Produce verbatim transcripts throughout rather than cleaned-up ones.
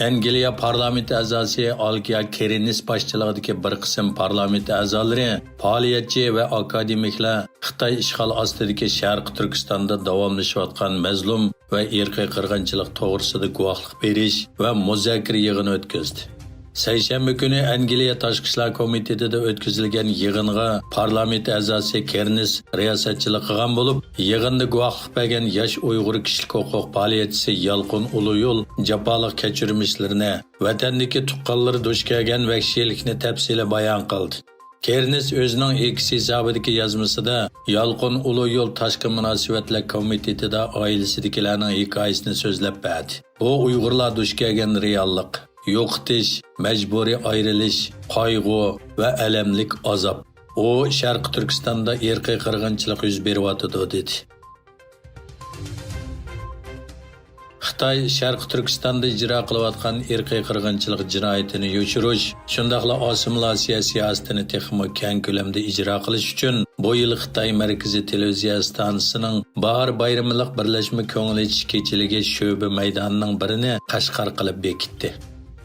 ئەنگلىيە پارلامېنت ئەزاسى ئالكىيا كېرىنىس باشچىلىقىدىكى بىر قىسىم پارلامېنت ئەزالىرى، پائالىيەتچى ۋە ئاكادېمىكلار خىتاي ئىشغال ئاستىدىكى شەرقىي تۈركىستاندا داۋاملىشىۋاتقان مەزلۇم ۋە ئىرقىي قىرغىنچىلىق توغرىسىدا گۇۋاھلىق بېرىش ۋە مۇزاكىرە يىغىنى ئۆتكۈزدى. سەيشەنبە كۈنى ئەنگلىيە تاشقى ئىشلار كومىتېتىدا ئۆتكۈزۈلگەن يىغىنغا پارلامېنت ئەزاسى كېرنىس رىياسەتچىلىك قىلغان بولۇپ، يىغىندا گۇۋاھلىق بەرگەن ياش ئۇيغۇر كىشىلىك ھوقۇق پائالىيەتچىسى يالقۇن ئۇلۇيول جاپالىق كەچۈرمىشلىرىنى، ۋەتەندىكى تۇغقانلىرى دۇچ كەلگەن ۋەھشىيلىكنى تەپسىلىي بايان قىلدى. كېرنس ئۆزىنىڭ ئېكس ھېسابىدىكى يازمىسىدا يالقۇن ئۇلۇيول تاشقى مۇناسىۋەتلەر كومىتېتىدا ئائىلىسىدىكىلەرنىڭ ھېكايىسىنى سۆزلەپ بەردى. بۇ ئۇيغۇرلار دۇچ كەلگەن رېئاللىق، يوقىتىش، مەجبۇرىي ئايرىلىش، قايغۇ ۋە ئەلەملىك ئازاب. ئۇ شەرقىي تۈركىستاندا ئىرقىي قىرغىنچىلىق يۈز بېرىۋاتىدۇ، دېدى. خىتاي شەرقىي تۈركىستاندا ئىجرا قىلىۋاتقان ئىرقىي قىرغىنچىلىق جىنايىتىنى يوشۇرۇش، شۇنداقلا ئاسسىمىلياتسىيە سىياسىتىنى تېخىمۇ كەڭ كۆلەمدە ئىجرا قىلىش ئۈچۈن، بۇ يىل خىتاي مەركىزىي تېلېۋىزىيە ئىستانسىسىنىڭ باھار بايرىملىق بىرلەشمە كۆڭۈل ئېچىش كېچىلىكى شۆبە مەيدانىنىڭ بىرىنى قەشقەر قىلىپ بېكىتتى.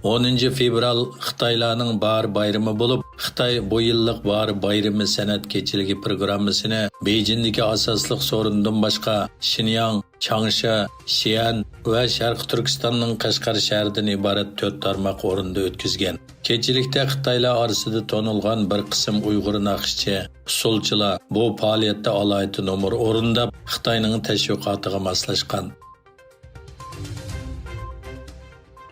ئونىنچى فېۋرال خىتايلارنىڭ باھار بايرىمى بولۇپ، خىتاي بۇ يىللىق باھار بايرىمى سەنئەت كېچىلىكى پروگراممىسىنى بېيجىڭدىكى ئاساسلىق سورۇندىن باشقا شىنياڭ، چاڭشا، شىئەن ۋە شەرقىي تۈركىستاننىڭ قەشقەر شەھىرىدىن ئىبارەت تۆت تارماق ئورنىدا ئۆتكۈزگەن. كېچىلىكتە خىتايلار ئارىسىدا تونۇلغان بىر قىسىم ئۇيغۇر ناخشىچى، ئۇسسۇلچىلار بۇ پائالىيەتتە ئالاھىدە نومۇر ئورۇنداپ، خىتاينىڭ تەشۋىقاتىغا ماسلاشقان.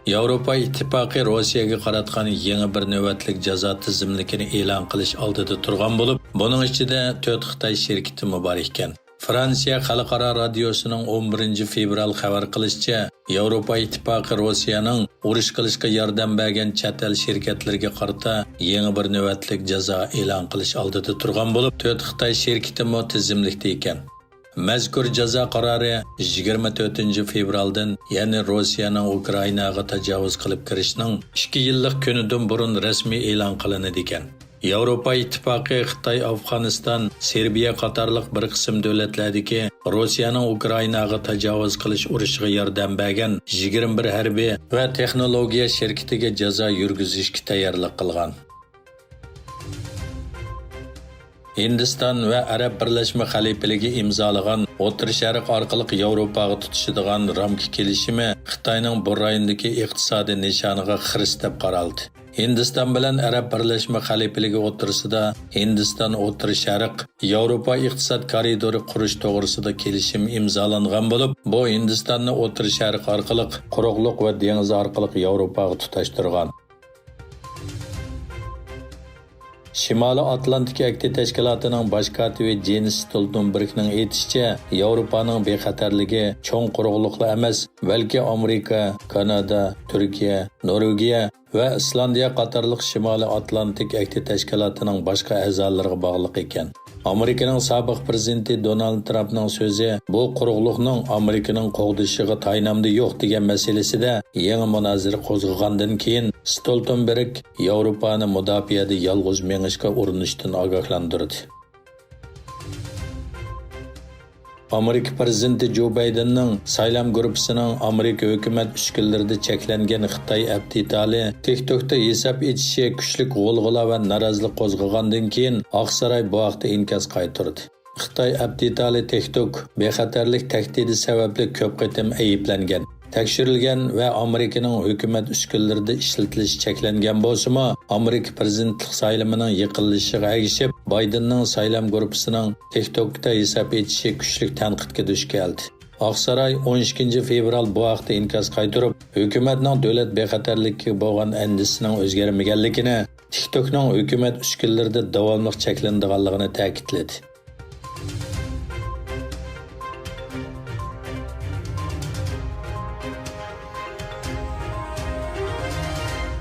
ياۋروپا ئىتتىپاقى روسىيەگە قاراتقان يېڭى بىر نۆۋەتلىك جازا تىزىملىكىنى ئېلان قىلىش ئالدىدا تۇرغان بولۇپ، بۇنىڭ ئىچىدە تۆت خىتاي شىركىتىمۇ بار ئىكەن. فرانسىيە خەلقئارا رادىيوسىنىڭ ئون بىرىنچى فېۋرال خەۋەر قىلىشىچە، ياۋروپا ئىتتىپاقى روسىيەنىڭ ئۇرۇش قىلىشقا ياردەم بەرگەن چەت ئەل شىركەتلىرىگە قارىتا يېڭى بىر نۆۋەتلىك جازا ئېلان قىلىش ئالدىدا تۇرغان بولۇپ، تۆت خىتاي شىركىتىمۇ تىزىملىكتە ئىكەن. مەزكۇر جازا قارارى يىگىرمە تۆتىنچى فېۋرالدىن، يەنى روسىيەنىڭ ئۇكرائىناغا تاجاۋۇز قىلىپ كىرىشىنىڭ ئىككى يىللىق كۈنىدىن بۇرۇن رەسمىي ئېلان قىلىنىدىكەن. ياۋروپا ئىتتىپاقى خىتاي ئافغانىستان، سېربىيە قاتارلىق بىر قىسىم دۆلەتلەردىكى روسىيەنىڭ ئۇكرائىناغا تاجاۋۇز قىلىش ئۇرۇشىغا ياردەم بەرگەن يىگىرمە بىر ھەربىي ۋە تېخنولوگىيە شىركىتىگە جازا يۈرگۈزۈشكە تەييارلىق قىلغان. ھىندىستان ۋە ئەرەب بىرلەشمە خەلىپىلىكى ئىمزالىغان ئوتتۇرا شەرق ئارقىلىق ياۋروپاغا تۇتىشىدىغان رامكا كېلىشىمى خىتاينىڭ بۇ رايوندىكى ئىقتىسادىي نىشانىغا خىرىس دەپ قارالدى. ھىندىستان بىلەن ئەرەب بىرلەشمە خەلىپىلىكى ئوتتۇرىسىدا ھىندىستان ئوتتۇرا شەرق ياۋروپا ئىقتىساد كارىدورى قۇرۇش توغرىسىدا كېلىشىم ئىمزالانغان بولۇپ، بۇ ھىندىستاننى ئوتتۇرا شەرق ئارقىلىق قۇرۇقلۇق ۋە دېڭىز ئارقىلىق ياۋروپاغا تۇتاشتۇرغان. شىمالىي ئاتلانتىك ئەھدى تەشكىلاتىنىڭ باش كاتىپى جېنس ستولتېنبېرگنىڭ ئېيتىشىچە، ياۋروپانىڭ بىخەتەرلىكى چوڭ قۇرۇقلۇقلا ئەمەس، بەلكى ئامېرىكا، كانادا، تۈركىيە، نورۋېگىيە ۋە ئىسلاندىيە قاتارلىق شىمالىي ئاتلانتىك ئەھدى تەشكىلاتىنىڭ باشقا ئەزالىرىغا باغلىق ئىكەن. ئامېرىكىنىڭ سابىق پىرېزىدېنتى دونالد ترامپنىڭ سۆزى بۇ قۇرۇقلۇقنىڭ ئامېرىكىنىڭ قوغدىشىغا تايىنامدۇ يوق دېگەن مەسىلىسىدە يېڭى مۇنازىرە قوزغىغاندىن كېيىن، ستولتېنبېرگ ياۋروپانى مۇداپىئەدە يالغۇز مېڭىشقا ئۇرۇنۇشتىن ئاگاھلاندۇردى. ئامېرىكا پىرېزىدېنتى جو بايدېننىڭ سايلام گۇرۇپپىسىنىڭ ئامېرىكا ھۆكۈمەت ئۈسكۈنىلىرىدە چەكلەنگەن خىتاي ئەپتىتالى تىك توكتا ھېساب ئېچىشى كۈچلۈك غۇلغۇلا ۋە نارازىلىق قوزغىغاندىن كېيىن، ئاقساراي بۇ ھەقتە ئىنكاس قايتۇردى. خىتاي ئەپتىتالى تىك توك بىخەتەرلىك تەھدىتى سەۋەبلىك كۆپ قېتىم ئەيىبلەنگەن، تەكشۈرۈلگەن ۋە ئامېرىكىنىڭ ھۆكۈمەت ئۈسكۈنىلىرىدە ئىشلىتىلىشى چەكلەنگەن بولسىمۇ، ئامېرىكا پىرېزىدېنتلىق سايلىمىنىڭ يېقىنلىشىشىغا ئەگىشىپ، بايدېننىڭ سايلام گۇرۇپپىسىنىڭ تىك توكتا ھېساب ئېچىشى كۈچلۈك تەنقىدكە دۇچ كەلدى. ئاقساراي ئون ئىككىنچى فېۋرال بۇ ھەقتە ئىنكاس قايتۇرۇپ، ھۆكۈمەتنىڭ دۆلەت بىخەتەرلىكىگە بولغان ئەندىشىسىنىڭ ئۆزگەرمىگەنلىكىنى، تىك توكنىڭ ھۆكۈمەت ئۈسكۈنىلىرىدە داۋاملىق چەكلىنىدىغانلىقىنى تەكىتلىدى.